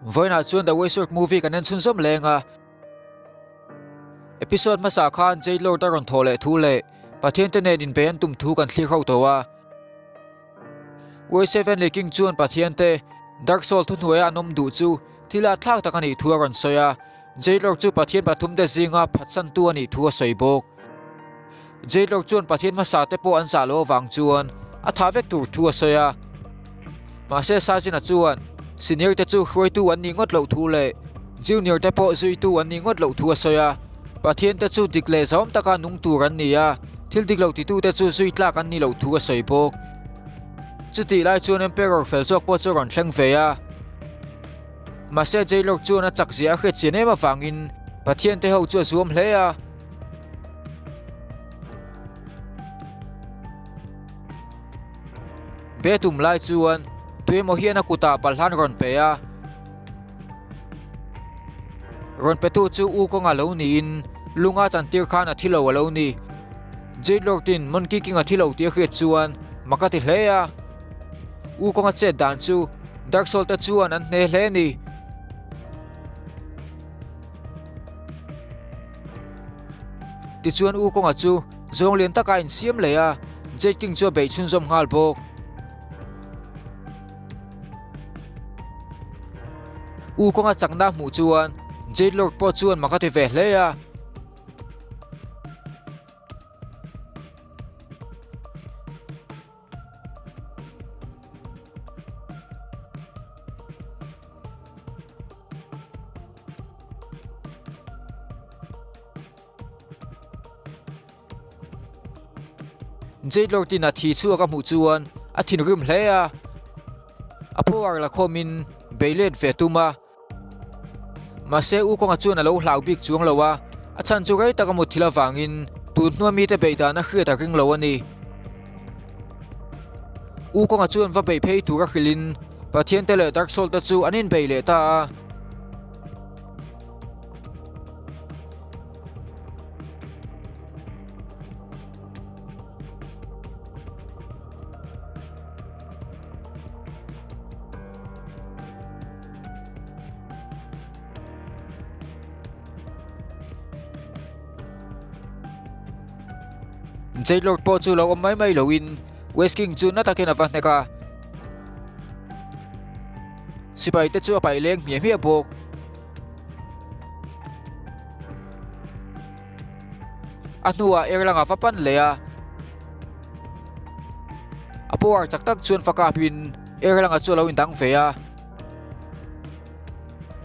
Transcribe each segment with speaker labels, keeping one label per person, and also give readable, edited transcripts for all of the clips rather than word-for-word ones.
Speaker 1: Vawiinah chuan The Wizard movie kan en chhunzawm leng a. Episode hmasa khan Jade Lord a rawn thawh leh thu leh Pathian te nen inbei an tum thu kan thlir ho tawh a. West Heavenly King chuan Pathian te Dark Soul thuhnuaia an awm duh chu thil a thlak tak a nih thu a rawn sawi a. Jade Lord chu Pathian pathum te zinga phatsantu a nih thu a sawi bawk. Jade Lord chuan Pathian hmasa te pawh an zah loh avang chuan a thah vek tur thu a sawi a. Mahse Sajina chuan senior te chu hruaitu an nih ngawt loh thu leh junior te pawh zuitu an nih ngawt loh thu a sawi a. Pathian te chu dik leh zahawm taka nung tur an ni a, thil dik lo titute chu zui tlak an nih loh thu a sawi bawk. Chutih lai chuan Emperor fel zawk pawh chu a rawn thleng ve a. Mahse Jailor chuan a chak zia a hriat chian em avangin Pathian te ho chu a zuam hle a. Be tum lai chuan tuemaw hian a kutah balhlan rawn pe a. Rawn petu chu U kawnga lo niin lunga chantir khan a thi lo a lo ni. Jade Lord-in Monkey King a thi lo tih a hriat chuan mak a ti hle a. U kawnga chet dan chu Dark Soul te chuan an hne hle a ni. Tichuan U kawnga chu zawng lian taka a insiam leh a, Jade King chu a beih chhunzawm nghal bawk. U kawnga chakna hmuh chuan Jade Lord pawh chuan mak a ti ve hle a. Jade Lord-in a thi chhuak a hmuh chuan a thinrim hle a, a power la khawmin bei let ve tum a. Mahse U Kawnga chuan a lo hlau bik chuang lo a, a chhan chu rei tak a mut thil avangin tun hnua mite beih dan a hriat a ring lo a ni. U Kawnga chuan va bei phei tur a hrilhin Pathian te leh Dark Soul te chu an inbei leh ta a. Jade Lord pawh chu lo awm mai mai loin West King chu na takin a va hnek a. Sipai te chu a paih leng hmiah hmiah bawk. A hnuah Erlang a va pan leh a, a power chak tak chuan va kapin Erlang-a chu a lo indang ve a,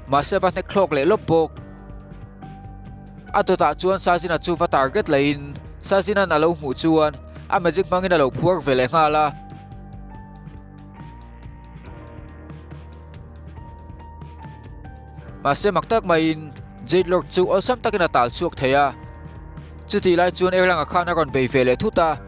Speaker 1: mahse va hnek thlawk leh lawp bawk. A dawtah chuan Sazina chu va target lehin Sazina'n a lo hmuh chuan a magic hmangin a lo phuar ve leh nghal a. Mahse mak tak maiin Jade Lord chu awlsam takin a tal chhuak thei a. Chutih lai chuan Erlanga khan a rawn bei ve leh thut a.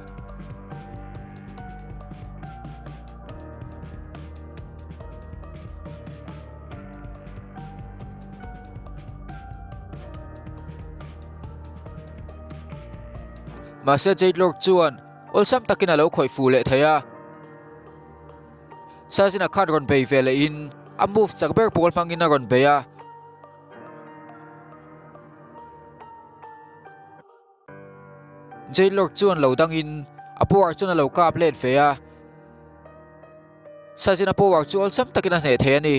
Speaker 1: Mahse Jade Lord chuan awlsam takin a lo khawih fuh leh thei a. Sazina khan rawn bei ve lehin a move chak ber pawl hmangin a rawn bei a. Jade Lord chuan lo dangin a power chuan a lo kap let ve a. Sazina power chu awlsam takin a hneh thei a ni.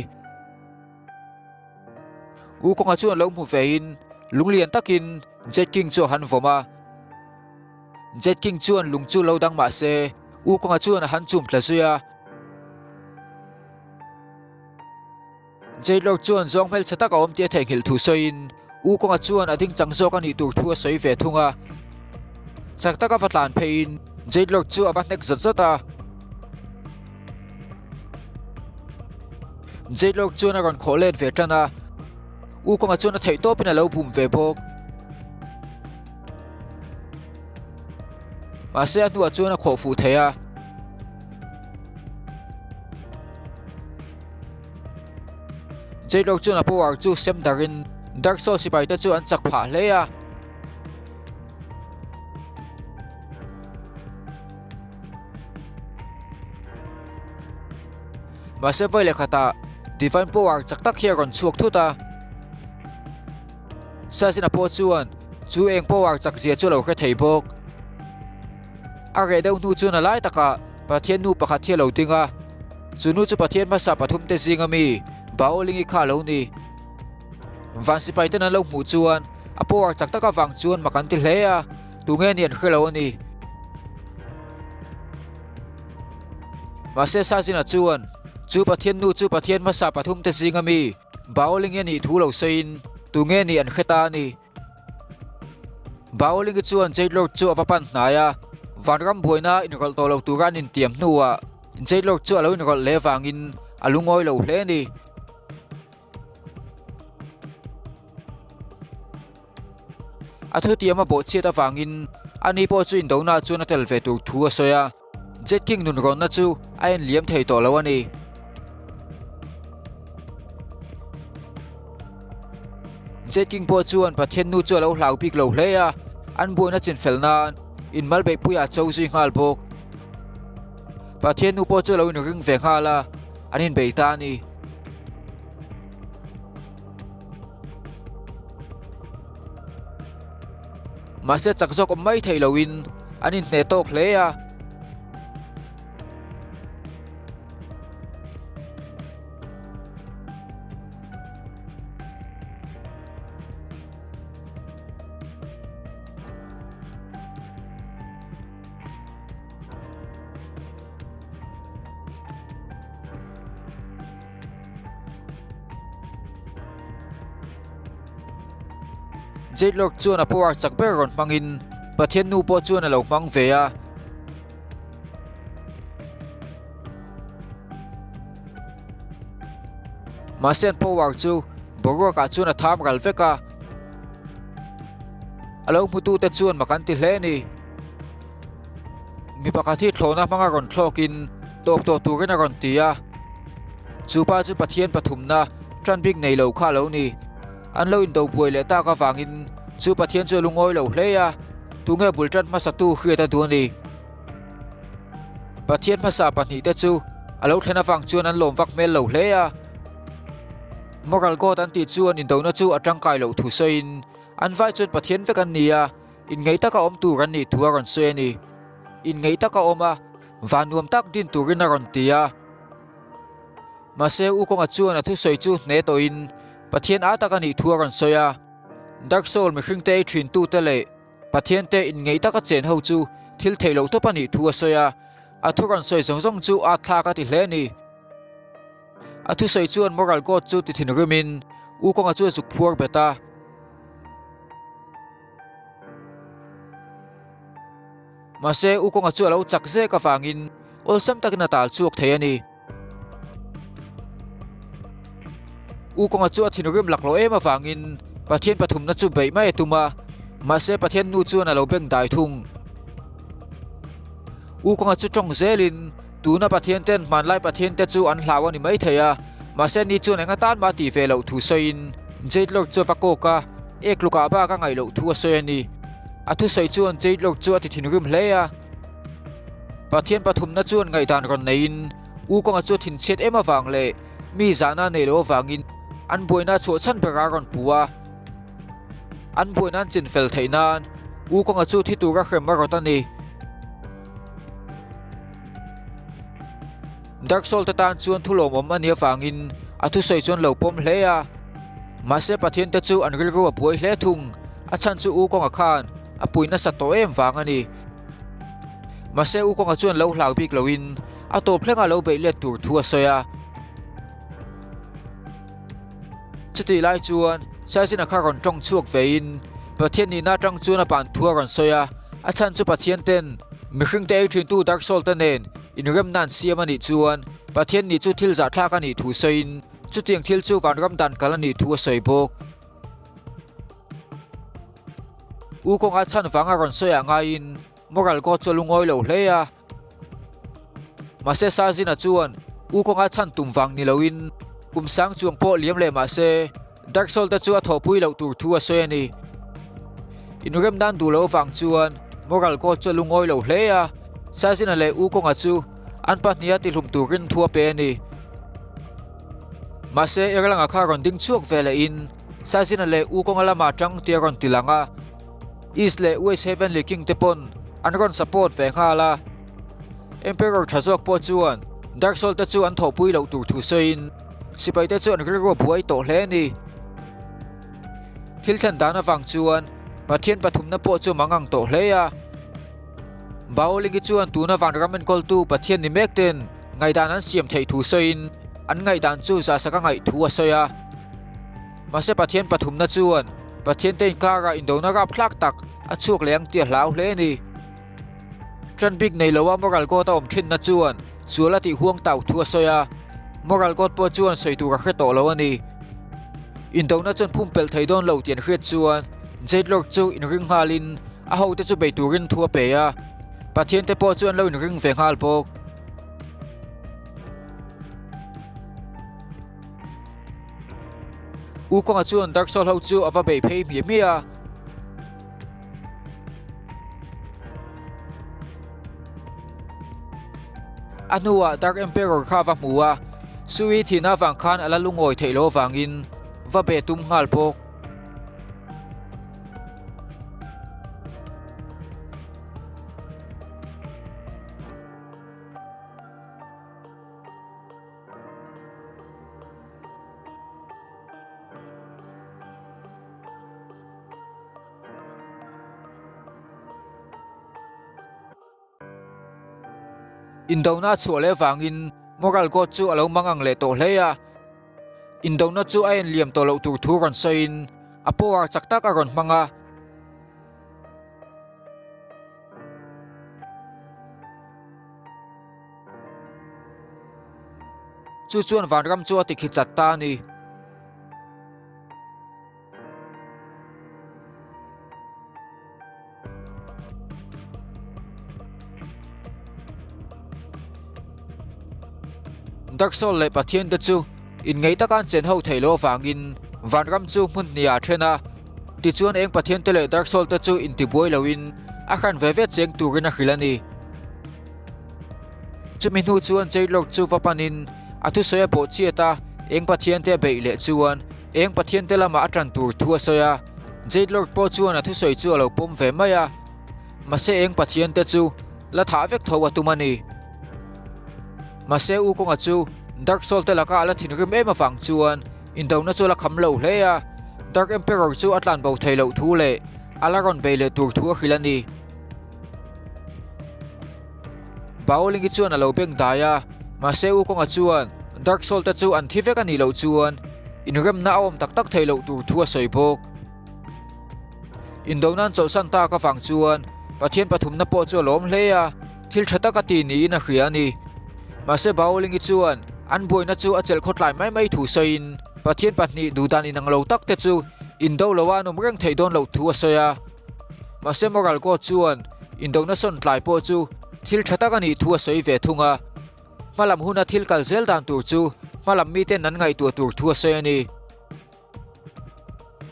Speaker 1: U kawnga chuan lo hmu vein lunglian takin Jade King chu a han vawm a. Jet King chuan lung chu lo dang mah se, U Kawnga chuan a han chum tla zui a. Jade Lord chuan zawng hmelchhe tak a awm tih a theihnghilh thu sawiin, U Kawnga chuan a ding chang zawk a nih tur thu a sawi ve thung a. Chak taka va tlan pheiin Jade Lord chu a va hnek zawt zawt a. Jade Lord chuan a rawn khawh let ve tan a, U Kawnga chuan a theih tawpin a lo bum ve bawk. Mahse a hnuah chuan a khawh fuh thei a. Jailor chuan a power chu sem darin Dark Soul sipai te chu an chak phah hle a. Mahse vawi leh khatah. Divine Power chak tak hi a rawn chhuak thut a. Sazina pawh chuan chu eng power chak zia chu a lo hre thei bawk. A reh deuh hnu chuan a lai takah Pathian nu pakhat hi a lo ding a, chu nu chu Pathian hmasa pathumte zinga mi Baolingi kha a lo ni. Van sipai ten an lo hmuh chuan a power chak tak avang chuan mak an ti hle a, tunge ni an hre lo a ni. Mahse Sazina chuan chu Pathian nu chu Pathian hmasa pathumte zinga mi Baolingi a nih thu lo sawiin tunge ni an hre ta a ni. Baolingi chuan Jade Lord chu a va pan hnai a, vanram buaina inrawlh tawh lo tura an intiam hnuah Jade Lord chu a lo inrawlh leh avangin a lungawi lo hle a ni. A thutiam a bawhchhiat avangin ani pawh chu indona chuan a tel ve tur thu a sawi a, Jet King nunrawnna chu a en liam thei tawh lo a ni. Jet King pawh chuan Pathian nu chu a lo hlau bik lo hle a, an buaina chinfel nan inmal beihpuiah a cho zui nghal bawk. Pathian nu pawh chu a lo inring ve nghal a, an inbei ta a ni. Mahse chak zawk awm mai theih loin an inhneh tawk hle a. Jade Lord chuan a power chak ber rawn hmangin Pathian nu pawh chuan a lo hmang ve a. Mahse an power chu boruakah chuan a tham ral vek a. A lo hmutute chuan mak an ti hle a ni. Mi pakhat hi thlawhna hmanga rawn thlawkin tawp tawh turin a rawn ti a, chu pa chu Pathian pathumna tan bik nei lo kha a lo ni. An lo indo buai leh tak avangin chu Pathian chu a lungawi lo hle a, tunge bul tan hmasatu hriat a duh a ni. Pathian hmasa pahnihte chu a lo thlen avang chuan an lawm vak hmel lo hle a, Moral God an tih chuan indona chu a tangkai loh thu sawiin an vai chuan Pathian vek an ni a, Inngeih taka awm tur an nih thu a rawn sawi a ni. Inngeih taka awm a, van nuam tak din turin a rawn ti a. Mahse, U Kawnga chuan a thusawi chu hne tawhin Pathian a tak a nih thu a rawn sawi a. Dark Soul mihringte ei thintute leh Pathiante inngeih taka chen ho chu thil theih loh tawp a nih thu a sawi a. A thu rawn sawi zawng zawng chu a thlak a ti hle a ni. A thusawi chuan Moral God chu ti thinrimin U Kawnga chu a zuk phuar bet a. Mahse, U Kawnga chu a lo chak zek avangin awlsam takin a tal chhuak thei a ni. U Kawnga chu a thinrim laklawh em avangin Pathian pathumna chu beih mai a tum a, mahse Pathian nu chuan a lo beng dai thung. U Kawnga chu tawng zelin tuna Pathian ten hmanlai Pathian te chu an hlau a ni mai thei a, mahse ni chuan eng atan mah tih ve loh thu sawiin Jade Lord chu a va kawk a, ek lukah bak a ngaih loh thu a sawi a ni. A thusawi chuan Jade Lord chu a ti thinrim hle a. Pathian pathumna chuan ngaihdan rawn neiin U Kawnga chu a thinchhiat em avang leh mi zahna a neih loh avangin an buaina chhuah chhan berah a rawn pu a. An buaina an chinfel theih nan U Kawnga chu thi tura hrem a rawt a ni. Dark Soul te tan chuan thu lawmawm a nih avangin a thusawi chuan lo pawm hle a. Mahse Pathian te chu an rilru a buai hle thung, a chhan chu U Kawnga khan a pui nasa tawh em vang a ni. Mahse U Kawnga chuan lo hlau bik loin a tawp thlengah lo beih let tur thu a sawi a. Chutih lai chuan Saizina kha rawn tawng chhuak vein Pathian nihna atang chuan a ban thu a rawn sawi a, a chhan chu Pathian ten mihringte ei thintu Dark Soul te nen inremna an siam a nih chuan Pathian nih chu thil zahthlak a nih thu sawiin chutiang thil chu vanram dan kal a nih thu a sawi bawk. U kawnga chhan vanga rawn sawi ah ngaiin Moral God chu a lungawi lo hle a. Mahse Sazina chuan U kawnga chhan tum vang ni loin kum sang chuang pawh liam leh mahse Dark Soul te chu a thawhpui loh tur thu a sawi a ni. Inrem nan duh loh avang chuan Moral God chu a lungawi lo hle a, Sazina leh U kawnga chu an pahniha tihlum turin thu a pe a ni. Mahse Erlanga kha rawn ding chhuak ve lehin Saizina leh U Kawnga lamah tang tih a rawn ti lang a. East leh West Heavenly King te pawn an rawn support ve nghal a. Emperor tha zawk pawh chuan Dark Soul te chu an thawhpui loh tur thu sawiin sipai te chu an rilru a buai tawh hle a ni. Thil thlen dan avang chuan Pathian pathumna pawh chu mangang tawh hle a. Baolingi chuan tuna vanram enkawltu Pathian ni mek ten ngaihdan an siam theih thu sawiin an ngaihdan chu zahsak a ngaih thu a sawi a. Mahse Pathian pathumna chuan Pathian te inkarah indona rapthlak tak a chhuak leh ang tih a hlau hle a ni. Ṭan bik nei loa Moral God a awm ṭhinna chuan sual a tih huang tau thu a sawi a, Moral God pawh chuan sawi tur a hre tawh lo a ni. Indona chuan pumpelh thei dawn lo tih an hriat chuan Jade Lord chu inring nghalin a hote chu bei turin thu a pe a, Pathian te pawh chu an lo inring ve nghal bawk. U Kawnga chuan Dark Soul ho chu a va bei phei hmiah hmiah a. A hnuah Dark Emperor kha a va hmu a, Sui thihna avang khan a la lungawi theih loh avangin va be tum nghal bawk. Indona a chhuah leh avangin Moral God chu a lo mang ang leh tawh hle a. Indona chu a enliam tawh loh tur thu rawn sawiin a power chak tak a rawn hmang a. Chu chuan vanram chu a tikhi chat ta a ni. Dark Soul leh Pathian te chu inngeih taka an chen ho theih loh avangin vanram chu hmun hniah a then a. Tichuan eng Pathian te leh Dark Soul te chu intibuai loin a hran ve ve cheng turin a hrilh a ni. Chumi hnu chuan Jade Lord chu va panin a thusawi a bawh chiat a, eng Pathian te a beih leh chuan eng Pathian te lamah a tan tur thu a sawi a. Jade Lord pawh chuan a thusawi chu a lo pawm ve mai a, mahse eng Pathian te chu la thah vek tho a tum a ni. Mahse U Kawnga chu Dark Soul te laka a la thinrim em avang chuan indona chu a la kham lo hle a, Dark Emperor chu a tlanbo thei loh thu leh a la rawn bei leh tur thu a hrilh a ni. Baolingi chuan a lo beng dai a, mahse U Kawnga chuan Dark Soul te chu an thi vek a nih loh chuan inremna a awm tak tak thei loh tur thu a sawi bawk. Indona'n chawlhsan tak avang chuan Pathian pathumna pawh chu a lawm hle a, thil tha tak a ti niin a hria a ni. Mahse Baolingi chuan an buaina chu a chelh khawtlai mai mai thu sawiin Pathian pahnih duhdan inang lo tak te chu indo loa an awm reng theih dawn loh thu a sawi a. Mahse Moral God chuan indona sawn tlai pawh chu thil tha tak a nih thu a sawi ve thung a. Hmalam huna thil kal zel dan tur chu hmalam miten an ngaihtuah tur thu a sawi a ni.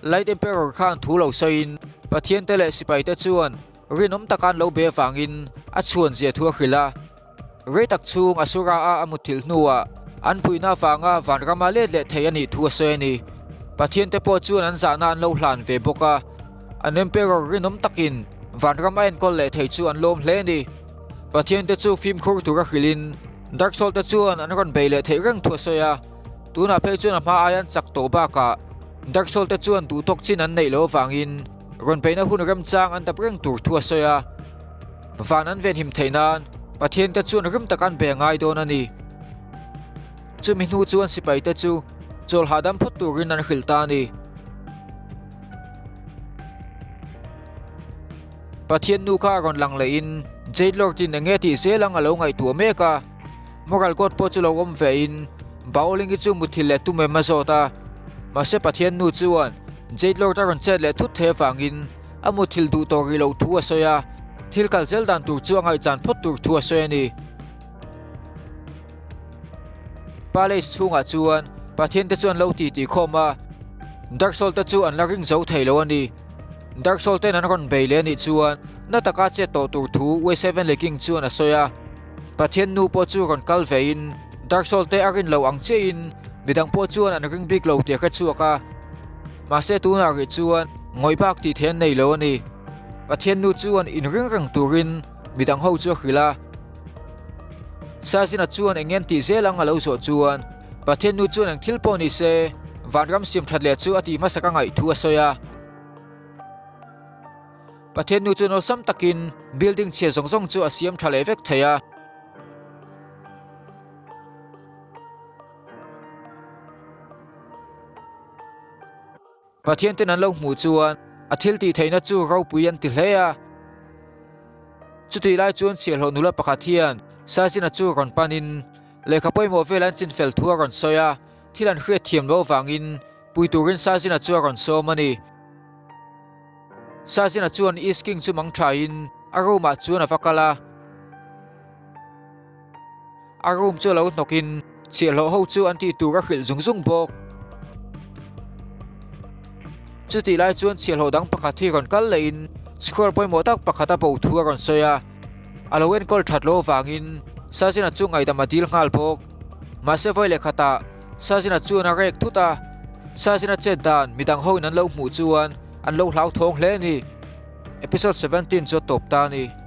Speaker 1: Light Emperor khan thu lo sawiin Pathian te leh sipai te chuan rinawm taka an lo be avangin a chhuan zia thu a hrilh a. Rei tak chhung Asura-a a mutthilh hnuah an puihna avanga vanrama let leh thei a nih thu a sawi a ni. Pathiante pawh chuan an zahna an lo hlan ve bawk a, an Emperor rinawm takin vanram a enkawl leh thei chu an lawm hle a ni. Pathiante chu fimkhur tura hrilhin Dark Soul te chuan an rawn bei leh theih reng thu a sawi a, tunah phei chuan a hma aia an chak tawh bakah Dark Soul te chuan duhtawk chin an neih loh avangin rawn beihna hun remchang an dap reng tur thu a sawi a. Van an venhim theih nan Pathian te chuan rim tak an be ngai dawn a ni. Chumi hnu chuan sipai te chu chawl hahdam phawt turin an hrilh ta a ni. Pathian nu kha a rawn lang lehin Jade Lord in enge tih zel ang a lo ngaihtuah mek a. Moral God pawh chu lo awm ve in Baolingi chu muthilh leh tum em a zawt a. Mahse Pathian nu chuan Jade Lord a rawn chet leh thut thei avangin A muthilh duh tawh rih loh thu a sawi a, thil kal zel dan tur chu a ngaihchan phawt tur thu a sawi a ni. Palace chhungah chuan Pathian te chu an lo titi khawm a, Dark Soul te chu an la ring zo thei lo a ni. Dark Soul ten an rawn bei leh a nih chuan na taka chet tawh tur thu West Heavenly King chuan a sawi a. Pathian nu pawh chu rawn kal vein Dark Soul te a rin loh ang chiahin Midang pawh chuan an ring bik lo tih a hre chhuak a. Mahse tunah rih chuan ngawih bak tih theih an nei lo a ni. Pathian nu chuan inring reng turin midang ho chu a hrilh a. Sazina chuan eng ngen tih zel ang a lo zawh chuan Pathian nu chuan eng thil pawh ni se vanram siam that leh chu a tih hmasa ka ngaih thu a sawi a. Pathian nu chuan awlsam takin building chhia zawng zawng chu a siam tha leh vek thei a. Pathian ten an lo hmuh chuan a thil tih theihna chu ropui an ti hle a. Chutih lai chuan chhiahhlawh nula pakhat hian Sazina chu rawn panin lehkha pawimawh vel an chinfel thu a rawn sawi a, thil an hriat thiam loh avangin pui turin Sazina chu a rawn sawm a ni. Sazina chuan East King chu mang thain a room ah chuan a va kal a. A room chu a lo hnawkin chhiahhlawh ho chu an tih tur a hrilh zung zung bawk. Chutih lai chuan chhiahhlawh dang pakhat hi rawn kal lehin scroll pawimawh tak pakhat a bo thu a rawn sawi a. A lo enkawl that loh avangin Sazina chu ngaihdam a dil nghal bawk. Mahse vawi leh khatah Sazina chuan a rek thut a, Sazina chet dan midang hoin an lo hmuh chuan an lo hlauthawng hle a ni. Episode 17 chu a tawp ta a ni.